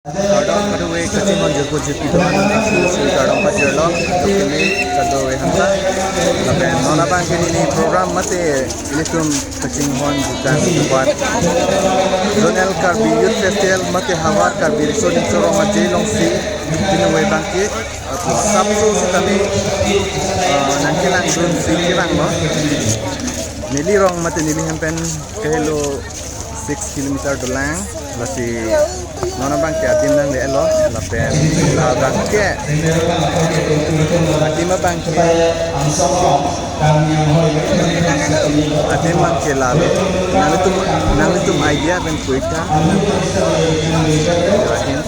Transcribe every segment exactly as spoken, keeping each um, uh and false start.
Kardom kadokave kachinghon jirpo jirpi atum aphan, kardom pajirlo, keme kadokave aphan ta. Lapen non abang ke neli program mate nelitum kachinghon jutang kebat Zonal Karbi Youth Festival mate havar Karbi Riso Nimso Rong Aje alongsi pini abang ke, uh, sapso sitame, uh, nangkelangdunsi kevanglo. Neli rong mate neli hem pen kahelo six kilometer dolang, lasi non abang ke adim nangle-etlo, lapen la abang ke adim abang ke, adim abang ke lalo, nanglitum, nanglitum idea pen pu-ik tha.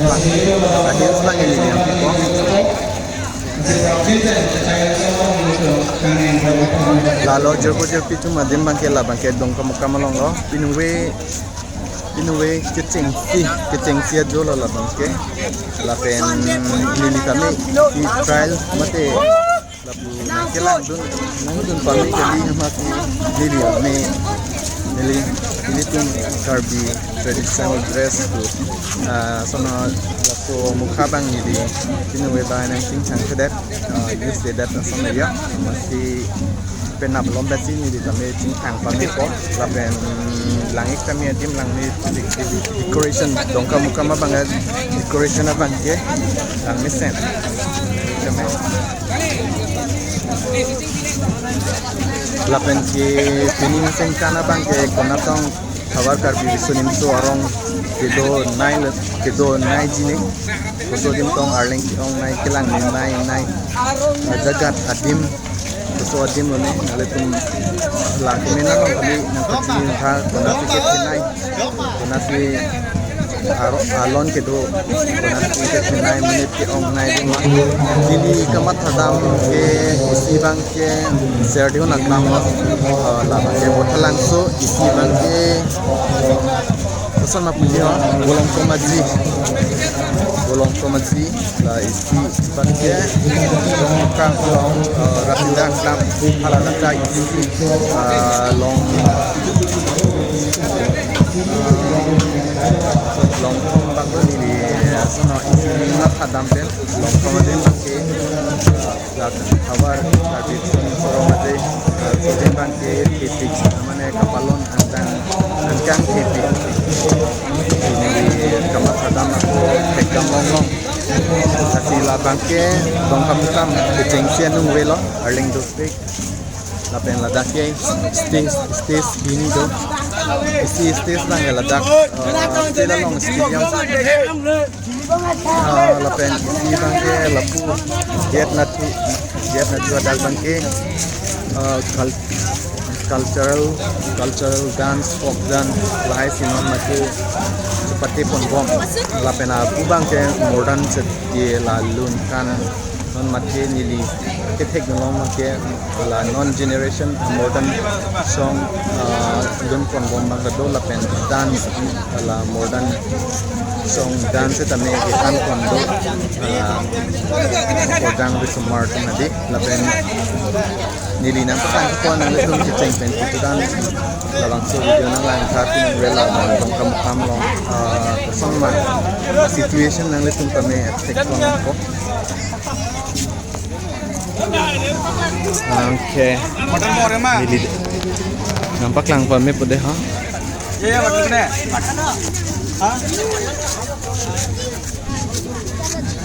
Adim abang, adim abang ini yang people. Lalo jirpo jirpi atum adim abang ke la abang ke Dongkamukam alonglo. Pini abang, pini abang kechengsi, kechengsi ajo lo la abang ke. Lapen neli tame isi trial mate lapu nangkelangdun, nangdun pame kali amat neli me neli, nelitum Karbi traditional dress pu, ah, sono laso mukha abang neli pini abang nangchingthang kedet, ah, use-edet ason ya, masi penap lom besi neli tame chingthang pamepo, lapen lang-ik tame adim lang me decoration Dongkamukam abang decoration abang ke lang mesen. Tame. Lapen ke pini mesen kan abang ke konatong havar Karbi Riso Nimso arong kedo nai le, kedo nai jine. Koso adim tong arleng ke-ongnei kelangnei nai, ajagat adim, koso adim lone, nanglitum la comment along kali nangpachini tha, konatsi kethenei, konatsi aro-, alon kedo, konatsi kethenei, monit ke-ongnei adim ma. Neli kamatha dam ke isi abang ke Serdiun akam, eh, la abang ke Bothalangso, isi abang ke koson ma puji ho, Bolong Komaji. Bolong Komaji, la isi abang ke Dongkamukam along, eh, Rasinda akam, hala nata isi, eh, long, eh, long abang neli, eh, sono isi nangpatha dam pen, Bolong Komaji abang ke, eh, dak havar Karbi Riso Nimso Rong Aje, eh, sojeng abang ke thetik, mane kapalon angkang, angkang thetik. Neli kamatha dam ako thekdam longlong. Lasi la abang ke Dongkamukam kechengsi anung avelo, arleng dopik. Lapen ladak ke stage, stage hini do. Isi stage abang ke ladak, eh, stage along stadium. Ah, lapen isi abang ke lapu gate nathu, gate nathu adak abang ke, ah, cul-, cultural, cultural dance, folk dance, lahai si non mate chepate ponbom. Lapen lapu abang ke modern chot ke la lun kan non mate neli kethek along abang ke la non generation modern song, ah, lun ponbom abang kedo lapen dance la modern song dance tame ketan pon do, ah, kodang risomar atum hadi lapen neli nangpatang ko nanglitum kecheng pen ketudan labangso video nanglang tha pini abang Dongkamukam along, ah, koson ma situation nanglitum tame check pon ko. Okay. Neli nangpaklang pamepo dei ha.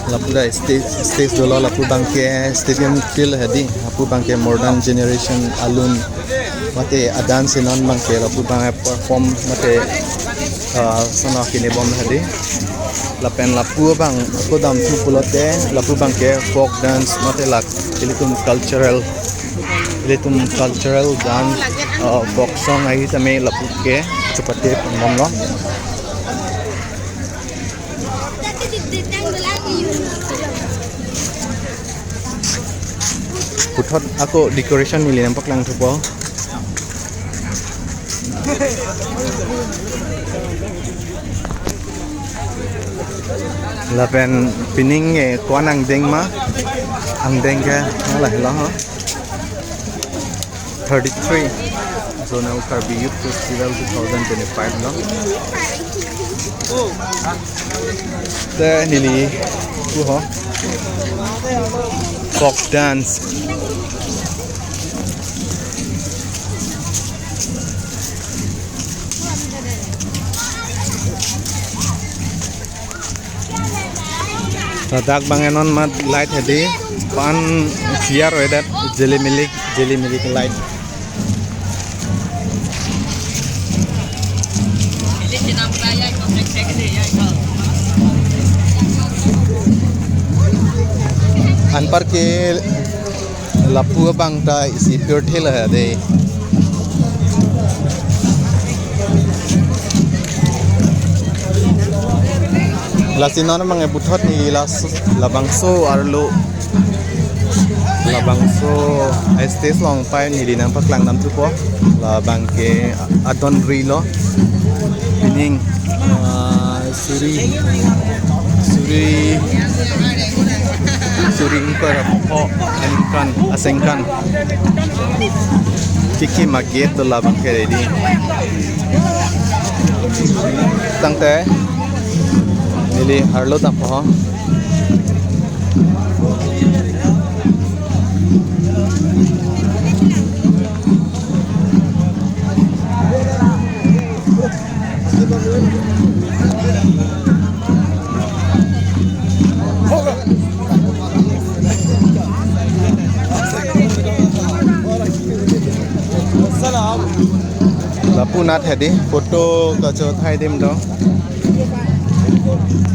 Lapu dak stage, stage dolo, lapu abang ke stadium field hadi, lapu abang ke modern generation alun mate adance non abang ke lapu abang perform mate, ah, sono kini bom hadi. Lapen lapu abang ako damthu pulote lapu abang ke folk dance mate la ilitum cultural, ilitum cultural dance, ah, folk song ahi tame lapu ke chepate ponbomlo. Puthot ako decoration neli nangpaklang thupo. Lapen pining, eh, ko-an angdeng ma, angdeng ke lahelo ho. Thirty-three Zonal Karbi Youth Festival two thousand twenty-five lo. Te neli, tu ho. Folk dance. Ladak abang ke non amat light hedi. Pan siar wedat jilimilik, jilimilik light. Anparke lapu abang ta isi pirthe la dei. Lasi non abang ke puthot neli las labangso arlo, labangso stage along pai neli nangpaklang dam thupo. Labang ke adon ri lo. Pining, ah, suri, suri, suri ingkoi ra pho aningkan, asengkan. Kiki maget do labang ke ready. Tangte neli arlo dampo. Lapu nat hedi photo kachethai adim do.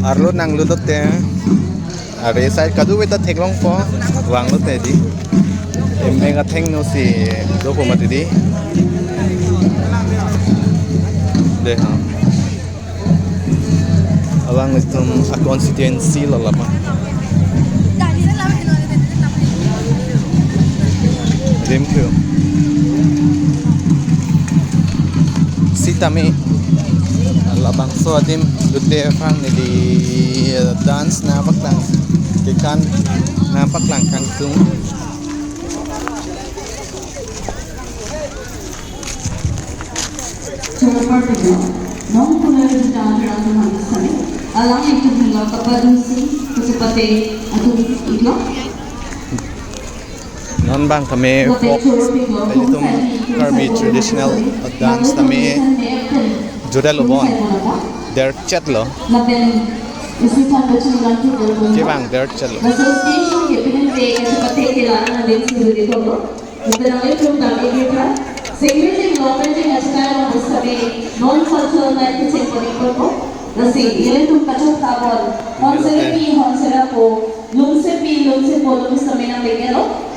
Arlo nanglut te. Are side kadokave ta theklongpo, vanglo te di. Emeng athengno si dopo mati di. Dei ha. Alangtum a-constituency lo lapu. Rimkhu. Sitame labangso adim lutde aphrang neli dance nangpaklang, kekan nangpaklang kangtung. Chorapar Tejo, non kular juta alam hamasai, alang itu hingga kapadusi, kachepate atum iklo. Non abang kami folk, ilitum Karbi traditional dance tame jodetlo bon. Derchetlo. Kevang derchetlo. Lasi ilitum kachok tabon, honserepi, honserapo, lungsepi, lungsepo, lungsepi nang legelo.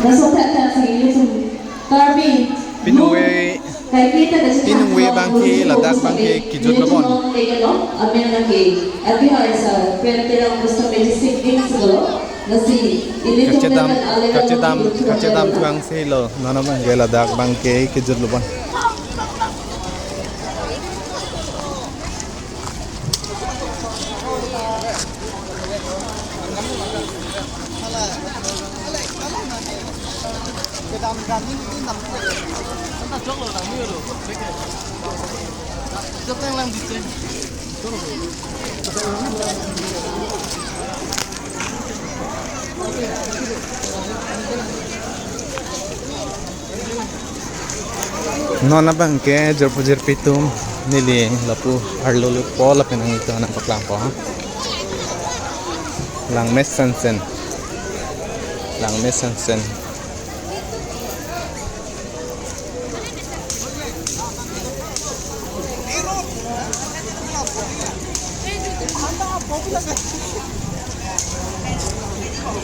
Laso tata si ilitum Karbi, pinwe, kaiketa kachok pinwe tabon, abang ke, ladak abang ke, ilitum kejut labon. Nang legelo, amen lagi. Abi hai sa, pen terang bus kami di sik ing segelo. Lasi ilitum kachedam, nang alega kachedam, kachedam tuang silo. Non abang ke ladak abang ke kejut labon. Non abang ke jirpo jirpi atum neli lapu arlo lutpo lapen nangtum nangpaklangpo. Langmesensen. Langmesensen.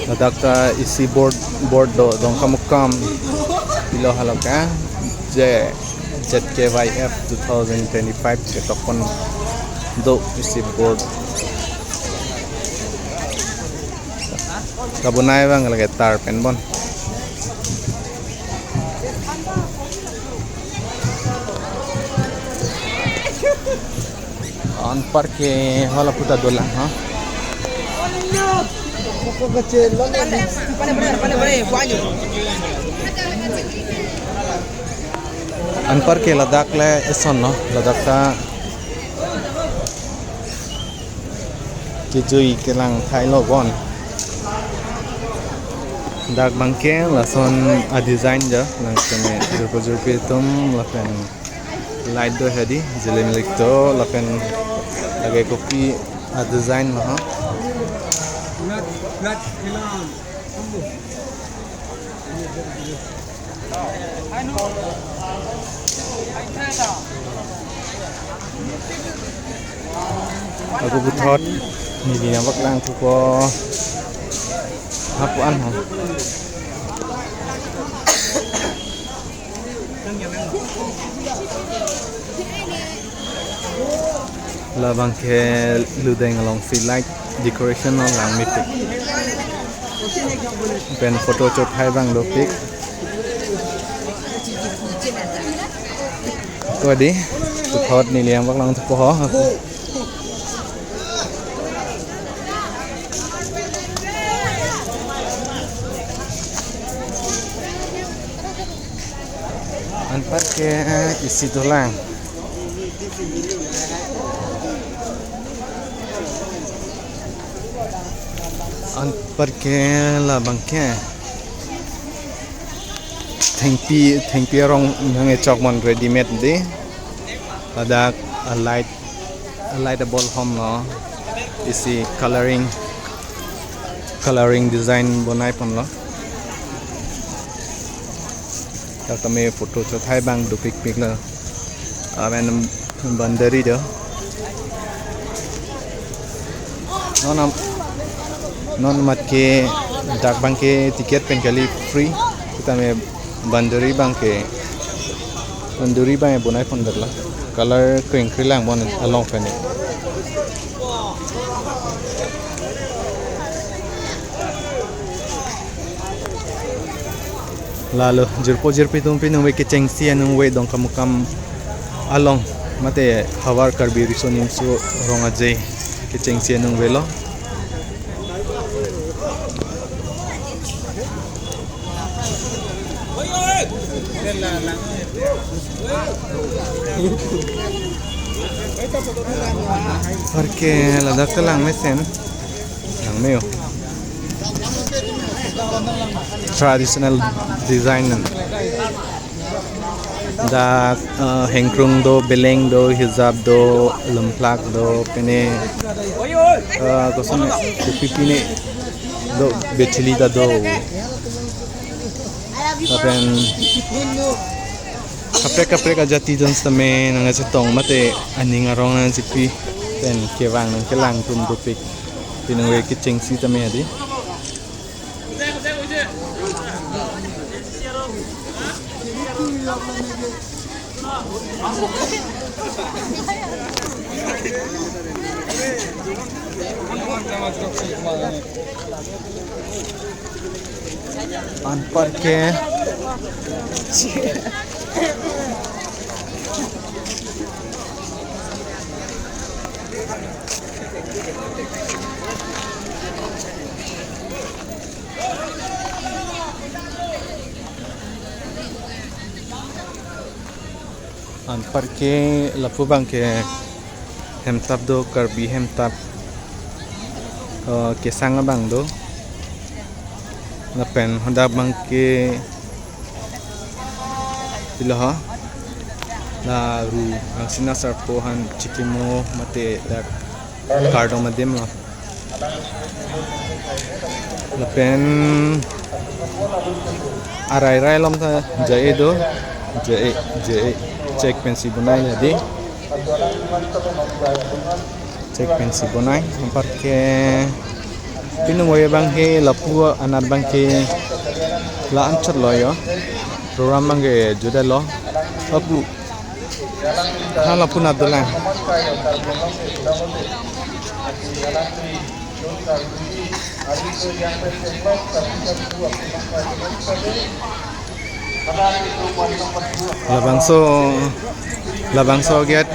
Ladak ta isi board, board do Dongkamukam. Pilo halo ke J, Z K Y F two thousand twenty-five ketok pon do isi board. Kabonai abang lake tar pen bon. Anparke hala puta dolang ha. Anparke ladak le eson lo, ladak ta Kejui kelang thailo bon. Dak abangke lason a-design ja, nangkeme jirpo jirpi atum lapen light do hedi, jelemelik do lapen lake kopi a-design ma ha. Ako puthot neli nangpaklangthupo. Hapu-an ho. Labangke Ludeng alongsi light decoration along mepik. Pen photo chot hai abang dopik. Ko hedi, puthot neli nangpaklangthupo ho. Anparke isi dolang. Anparke labangke thengpi, thengpi arong nangkechok mon readymade di. Ladak a-light, a-light a-bulb hom lo. Isi coloring, coloring design bonai ponlo. Dak tame photo chot hai abang dopikpik lo. Amen. Boundary do. Non am-, non amat ke dak abangke ticket pen kali free. Sitame boundary abangke, boundary abang bonai pon derlo. Color kring kring lang bon along pen. Lalo, jirpo jirpi atum, piningve kechengsi aningve Dongkamukam along mate havar Karbi Riso Nimso Rong Aje kechengsi aningve lo. Anparke ladak kelang mesen. Langme-o. Traditional design. Dak, eh, hengkrung do, beleng do, hijab do, lumplak do, pine, eh, koson kopi pine do, bechili ta do. Lapen kaprek kaprek ajati atum sitame nangkachetong mate aning arong nangchepi pen kevang nangkelang atum dopik. Piningve kechengsi tame hedi. Anparke Anparke lapu abangke hemtap do, Karbi hemtap, eh, kesang abang do. Lapen hadak abangke pilo ha, la ru angsina sarpo aphan chikimo mate dak kardom adim lo. Lapen arai rai along ta ja-e do, ja-e, ja-e, chek pensi bonai hedi. Chek pensi bonai, anparke piningve abangke lapu anat abangke la-an chot lo yo. Program abangke jodetlo. Lapu, ha lapu anat dolang. Labangso, labangso gate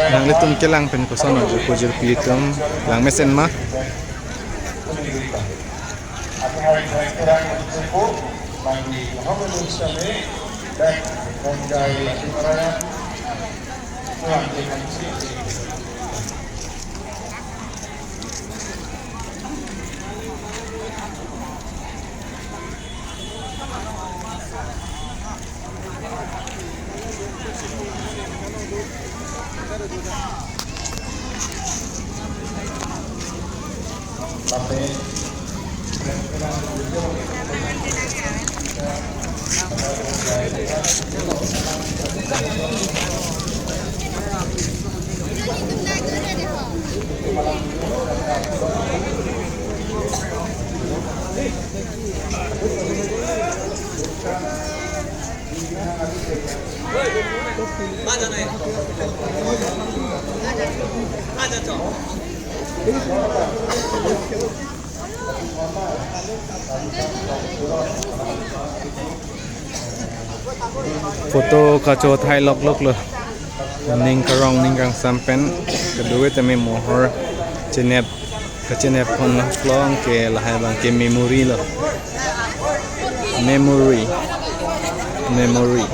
nanglitum kelang pen koson o jirpo jirpi atum, lang mesen ma? Photo kachothai lokloklo. Ning karong ning kangsam pen kedo-et tame mohor chenep, kachenep hon lo, klong ke lahai abang ke memory lo. Memory. Memory.